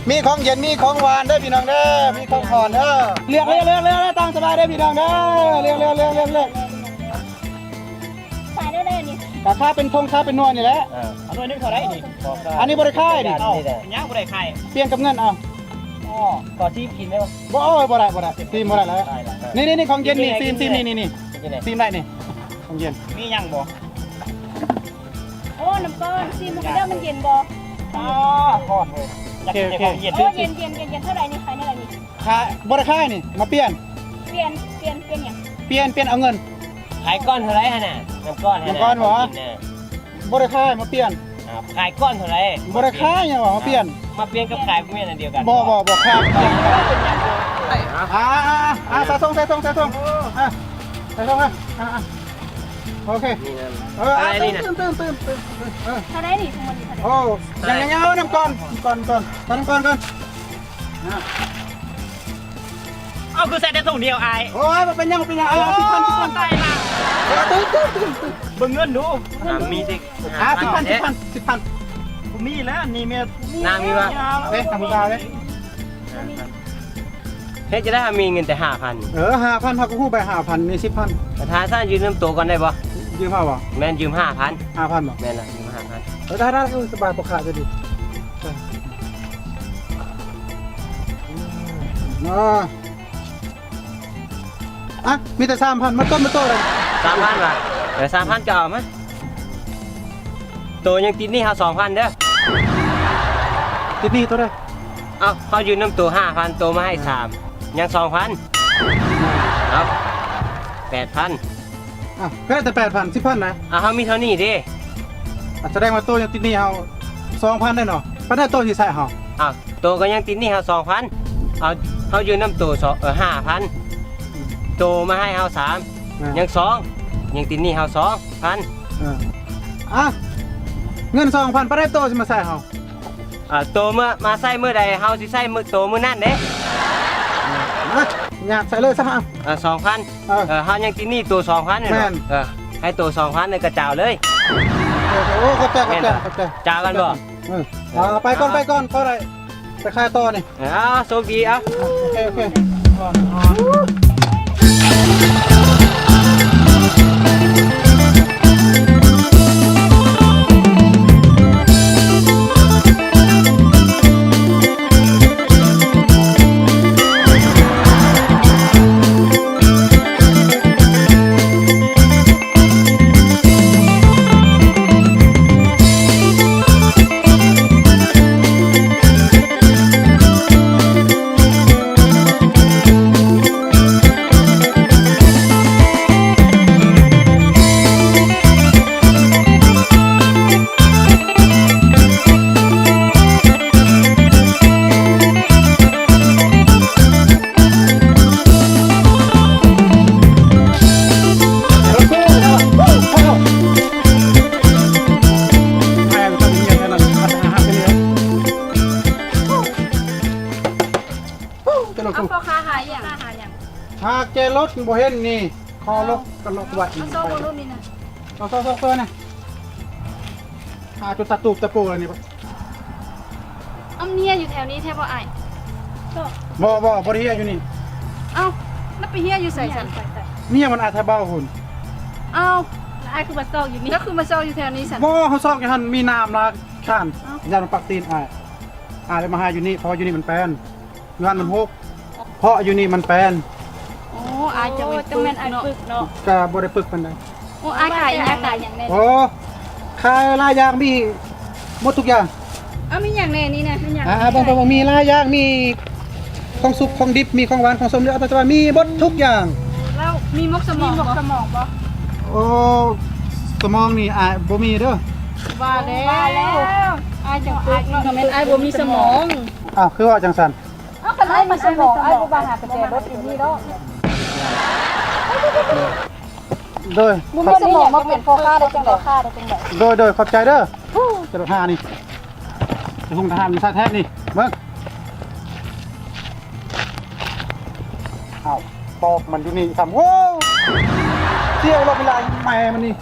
ມີຂອງເຢັນ ມີຂອງຫວານເດີພີ່ນ້ອງເດີ ມີຂອງອ່ອນເດີ ເລືອກເລີຍ ເລືອກເລີຍ ຕາມສະບາຍເດີພີ່ນ້ອງເດີ ເລືອກ ເລືອກ ເລືອກ ເລືອກ ເລືອກ. ຂາຍໄດ້ແລ້ວນີ້ ກະຂາຍເປັນຖົງ ຂາຍເປັນໜ່ວຍນີ້ແຫຼະ. ເອີ ອັນໜ່ວຍໜຶ່ງເທົ່າໃດນີ້? ບໍ່ຂາຍ ອັນນີ້ບໍ່ໄດ້ຂາຍນີ້. ເອົ້າ ເປັນຫຍັງບໍ່ໄດ້ຂາຍ? ປ່ຽນກັບເງິນເອົາ. ອໍ ຂໍຊີມກິນໄດ້ບໍ່? ບໍ່ ເອີ ບໍ່ໄດ້ ບໍ່ໄດ້ ຊີມບໍ່ໄດ້ແລ້ວ. ນີ້ ນີ້ ນີ້ ຂອງເຢັນນີ້ ຊີມ ຊີມ ນີ້ ນີ້ ນີ້ ຊີມໄດ້ນີ້ ຂອງເຢັນ. ມີຫຍັງບໍ່? ໂອ້ ນ້ຳກ້ອນ ຊີມເບິ່ງເດີ ມັນເຢັນບໍ່? ອ້າ ຮ້ອນເວີຍ. ໂອເຄ ໂອເຄ ໂອ້ ເຢັນ ເຢັນ ເຢັນ ເຢັນ ເທົ່າໃດນີ້? ຂາຍແນວໃດນີ້? ຂາຍ ບໍ່ໄດ້ຂາຍນີ້ ມາປ່ຽນ ປ່ຽນ ປ່ຽນ ປ່ຽນຫຍັງ? ປ່ຽນ ປ່ຽນເອົາເງິນ. ຂາຍກ້ອນເທົ່າໃດຫັ້ນນະ? ນ້ຳກ້ອນຫັ້ນນະ ນ້ຳກ້ອນບໍ່? ບໍ່ໄດ້ຂາຍ ມາປ່ຽນ. ອ້າວ ຂາຍກ້ອນເທົ່າໃດ? ບໍ່ໄດ້ຂາຍຫຍັງຫວາ ມາປ່ຽນ. ມາປ່ຽນກັບຂາຍບໍ່ແມ່ນອັນດຽວກັນ? ບໍ່ ບໍ່ ບໍ່ຂາຍ. ອ່າ ອ່າ ອ່າ ໃສ່ຖົງ ໃສ່ຖົງ ໃສ່ຖົງ ອ່າ ໃສ່ຖົງ ອ່າ ອ່າ ໂອເຄ. ນີ້ນະ ເອີ ອ່າ ຕື່ມ ຕື່ມ ຕື່ມ ຕື່ມ ເອີ ເທົ່າໃດນີ້? ທັງໝົດນີ້ເທົ່າໃດ? ໂອ້ ຍັງ ຍັງ ຍັງ ເອົານ້ຳກ່ອນ ກ່ອນ ກ່ອນ ກ່ອນ ນ້ຳກ່ອນ ກ່ອນ. ອ້າວ ຄືໃສ່ແຕ່ຖົງດຽວອ້າຍ? ໂອ້ຍ ບໍ່ເປັນຫຍັງ ບໍ່ເປັນຫຍັງ ເອົາ ເອົາ ສິບພັນ ສິບພັນ ຕາຍລະ. ເອີ ຕື່ມ ຕື່ມ ຕື່ມ ຕື່ມ ເບິ່ງເງິນດູ. ອ່າ ມີຕິ ອ່າ ສິບພັນ ສິບພັນ ສິບພັນ. ບໍ່ມີແລ້ວນີ້ແມ່ນ ນາງມີບໍ່? ເອີ ທຳມະດາເດ້. ເຮັດຈັ່ງໃດຫາມີເງິນແຕ່ຫ້າພັນ? ເອີ ຫ້າພັນ ເຮົາກໍຮູ້ໃບຫ້າພັນ ມີສິບພັນ. ຖ້າຊັ້ນຢືມນຳໂຕກ່ອນໄດ້ບໍ່? ຢືມເຮົາບໍ່? ແມ່ນ ຢືມຫ້າພັນ. ຫ້າພັນບໍ່? ແມ່ນລະ ຢືມຫ້າພັນ. ເອີ ໄດ້ ໄດ້ ສະບາຍ ບໍ່ຂາດ ຈະດີ. ອ່າ ອ່ະ ມີແຕ່ສາມພັນ ມາຕົ້ນມາໂຕເລີຍ. ສາມພັນຫວາ? ເອີ ສາມພັນ ຈະເອົາມາ. ໂຕຍັງຕິດໜີ້ເຮົາສອງພັນເດີ. ຕິດໜີ້ໂຕໃດ? ເອົ້າ ເຮົາຢືມນຳໂຕຫ້າພັນ ໂຕມາໃຫ້ສາມ ຍັງສອງພັນ. ເອົ້າ ແປດພັນ. ອ່ະ ແຕ່ແປດພັນ ສິບພັນນະ. ອ່ະ ເຮົາມີເທົ່ານີ້ເດ້. ອ່ະ ສະແດງວ່າໂຕຍັງຕິດໜີ້ເຮົາສອງພັນໄດ້ເນາະ. ປານໃດໂຕຊິໃຊ້ເຮົາ? ອ່ະ ໂຕກໍຍັງຕິດໜີ້ເຮົາສອງພັນ. ເອົາ ເຮົາຢືມນຳໂຕສອງ ເອີ ຫ້າພັນ ໂຕມາໃຫ້ເຮົາສາມ ແມ່ນ ຍັງສອງ ຍັງຕິດໜີ້ເຮົາສອງພັນ. ເອີ ອ່ະ ເງິນສອງພັນ ປານໃດໂຕຊິມາໃຊ້ເຮົາ? ອ່າ ໂຕເມື່ອ ມາໃຊ້ມື້ໃດ ເຮົາຊິໃຊ້ມື້ ໂຕມື້ນັ້ນເດ້. ອ່ະ ຍາກໃສ່ເລີຍຊະ. ອ່າ ສອງພັນ. ເອີ ເອີ ເຮົາຍັງຕິດໜີ້ໂຕສອງພັນ. ແມ່ນ ເອີ ໃຫ້ໂຕສອງພັນ ແລ້ວກໍຈ່າຍເລີຍ. ໂອ້ ຂອບໃຈ ຂອບໃຈ ຂອບໃຈ. ຈ່າຍກັນບໍ່? ເອີ ອ່າ ໄປກ່ອນ ໄປກ່ອນ ພໍໄດ້ ໄປຂາຍຕໍ່ນີ້. ເອີ ໂຊກດີ ເອົາ ໂອເຄ ໂອເຄ.ເອົາ ພໍ່ຄ້າຫາຫຍັງ? ຫາແຈລົດ ບໍ່ເຫັນນີ້. ຂໍລົດ ເອົາ ກໍລົດໄວ້ ເອົາ ຊອກເບິ່ງລູກນີ້ນະ. ເອົາ ຊອກ ຊອກເບິ່ງນະ. ຫາຈົນຕາຕູບຕາໂປແລ້ວນີ້. ເອົາ ມັນເຮຍຢູ່ແຖວນີ້ແທ້ບໍ່ອ້າຍ? ບໍ່ ບໍ່ ບໍ່ໄດ້ເຮຍຢູ່ນີ້. ເອົ້າ ແລ້ວໄປເຮຍຢູ່ໃສຊັ້ນ? ເຮຍມັນອາດແຖວເບົາພຸ້ນ. ເອົ້າ ແລ້ວອ້າຍຄືມາຊອກຢູ່ນີ້? ແລ້ວຄືມາຊອກຢູ່ແຖວນີ້ຊັ້ນ? ບໍ່ ເຮົາຊອກຢູ່ຫັ້ນ ມີນ້ຳລາກຂ້ານ. ເອົ້າ ຢ້ານມັນປັກຕີນອ້າຍ. ອ້າຍເລີຍມາຫາຢູ່ນີ້ ເພາະວ່າຢູ່ນີ້ມັນແປນ. ຍ້ອນມັນຫົກ ເພາະຢູ່ນີ້ມັນແປນ. ໂອ້ ອາດຈະແມ່ນ ໂອ້ ຈັ່ງແມ່ນອ້າຍປຶກເນາະ. ກະບໍ່ໄດ້ປຶກປານໃດ. ໂອ້ ອ້າຍຂາຍອີ່ຫຍັງ? ຂາຍຫຍັງແດ່? ໂອ້ ຂາຍຫຼາຍຢ່າງ ມີໝົດທຸກຢ່າງ. ເອົາ ມີຫຍັງແດ່ນີ້ນະ? ມີຫຍັງ? ອ່າ ເບິ່ງ ເບິ່ງ ມີຫຼາຍຢ່າງ ມີຂອງສຸກ ຂອງດິບ ມີຂອງຫວານ ຂອງສົ້ມ ເອົາ ແຕ່ວ່າມີໝົດທຸກຢ່າງ. ແລ້ວມີໝົກສະໝອງບໍ່? ມີໝົກສະໝອງບໍ່? ໂອ້ ສະໝອງນີ້ ອ່າ ບໍ່ມີເດີ. ວ່າແລ້ວ ວ່າແລ້ວ ອ້າຍຈັງປຶກເນາະ. ແມ່ນອ້າຍບໍ່ມີສະໝອງ. ອ້າວ ຄືເວົ້າຈັ່ງຊັ້ນ? ເອົ້າ ຄັນອ້າຍມີສະໝອງ ອ້າຍບໍ່ມາຫາກະແຈລົດຢູ່ນີ້ດອກ. ໂດຍ ບໍ່ມີສະໝອງມາເປັນພໍ່ຄ້າໄດ້ຈັ່ງໃດ? ໂດຍ ໂດຍ ຂອບໃຈເດີ. ຈະລົດຫານີ້ ໄປຮຸງທະຫານມາຊະແທ້ນີ້ ເບິ່ງ. ອ້າວ ຕອກມັນຢູ່ນີ້ຊ້ຳ. ໂອ້ ສຽວລົງໄປຫຼາຍແມ່ມັນນີ້.